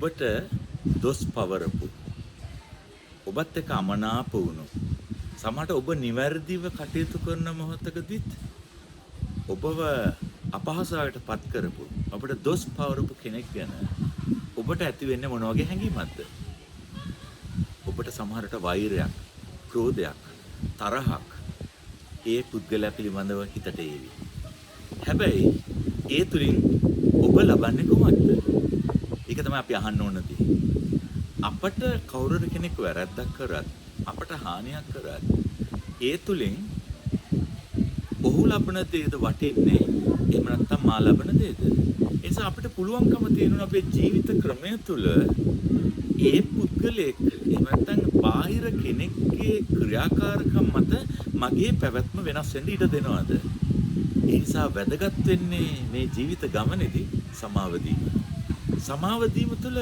ඔබට දොස් පවරපු, ඔබත් එක්ක අමනාප වුණු, සමහරට ඔබ නිවැරදිව කටයුතු කරන මොහොතකදීත් ඔබව අපහසුතාවයට පත් කරපු, ඔබට දොස් පවරපු කෙනෙක් ගැන ඔබට ඇති වෙන්නේ මොන වගේ හැඟීමක්ද? ඔබට සමහරට වෛරයක්, ක්‍රෝධයක්, තරහක් ඒ පුද්ගලයා පිළිබඳව හිතට ඒවි. හැබැයි ඒ තුලින් ඔබ ලබන්නේ කුමක්ද? ඒක තමයි අපි අහන්න ඕන දේ. අපට කවුරු හරි කෙනෙක් වැරැද්දක් කරත්, අපට හානියක් කරත්, ඒ තුලින් ඔහු ලබන දේද වටින්නේ, එහෙම නැත්නම් මා ලබන දේද? ඒ නිසා අපිට පුළුවන්කම තියෙනවා අපේ ජීවිත ක්‍රමය තුළ ඒ පුද්ගලයෙක්, එහෙම නැත්නම් බාහිර කෙනෙක්ගේ ක්‍රියාකාරකම් මත මගේ පැවැත්ම වෙනස් වෙන්න ඉඩ දෙනවද? ඒ නිසා වැදගත් වෙන්නේ මේ ජීවිත ගමනේදී සමාව දීම. සමාව දීම තුළ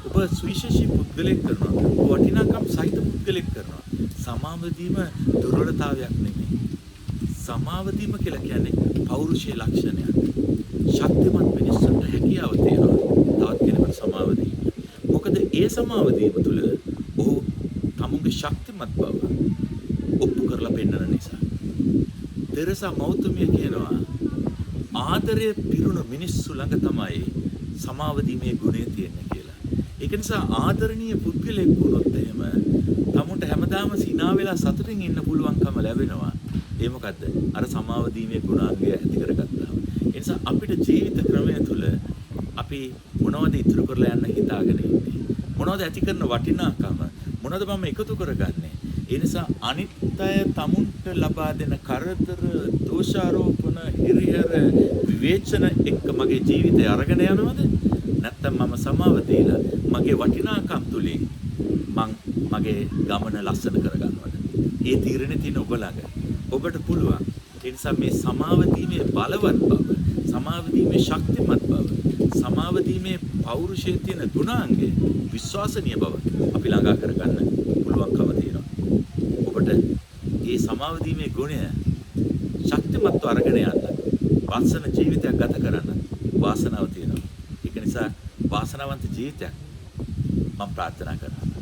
ඔබ සුවිශේෂී පුද්ගලයෙක් කරනවා. ඔබ වටිනාකම් සහිත පුද්ගලයෙක් කරනවා. සමාව දීම දුර්වලතාවයක් නෙමෙයි. සමාව දීම කියලා කියන්නේ පෞරුෂයේ ලක්ෂණයක්. ශක්තිමත් මිනිස්සුන්ට හැකියාව තියෙනවා තවත් කෙනෙකුට සමාව දීම. මොකද ඒ සමාව දීම තුළ ඔහු තමුන්ගේ ශක්තිමත් බව ඔප්පු කරලා පෙන්වන නිසා. තෙරසා මෞතුමිය කියනවා ආදරය පිරුණු මිනිස්සු ළඟ තමයි සමාව දීමේ ගුණය තියෙන්නේ කියලා. ඒක නිසා ආදරණීය පුද්ගලයෙක් වුණොත් එහෙම තමුන්ට හැමදාම සිනා වෙලා සතුටින් ඉන්න පුළුවන්කම ලැබෙනවා. ඒ මොකද්ද? අර සමාව දීමේ ගුණාංගය ඇති කරගත්තාම. ඒ නිසා අපිට ජීවිත ක්‍රමය තුළ අපි මොනවද ඉතුරු කරලා යන්න හිතාගෙන ඉන්නේ? මොනවද ඇති කරන වටිනාකම? මොනවද මම එකතු කරගන්නේ? ඒ නිසා අනිත් අය තමුන්ට ලබා දෙන කරදර, දෝෂාරෝපණ, හිරිහැර, විවේචන එක්ක මගේ ජීවිතය අරගෙන යනවද? නැත්නම් මම සමාව දීලා මගේ වටිනාකම් තුලින් මං මගේ ගමන ලස්සන කරගන්නවද? ඒ තීරණය තියෙන ඔබ ළඟ. ඔබට පුළුවන්. ඒ නිසා මේ සමාව දීමේ බලවත් බව, සමාව දීමේ ශක්තිමත් බව, සමාව දීමේ පෞරුෂයේ තියෙන ගුණාංගය, විශ්වාසනීය බව අපි ළඟා කරගන්න පුළුවන්කම තියෙනවා. ඔබට මේ සමාව දීමේ ගුණය ශක්තිමත්ව අරගෙන යන්න, ලස්සන ජීවිතයක් ගත කරන්න වාසනාව තියෙනවා. ඒක නිසා වාසනාවන්ත ජීවිතයක් මම ප්‍රාර්ථනා කරනවා.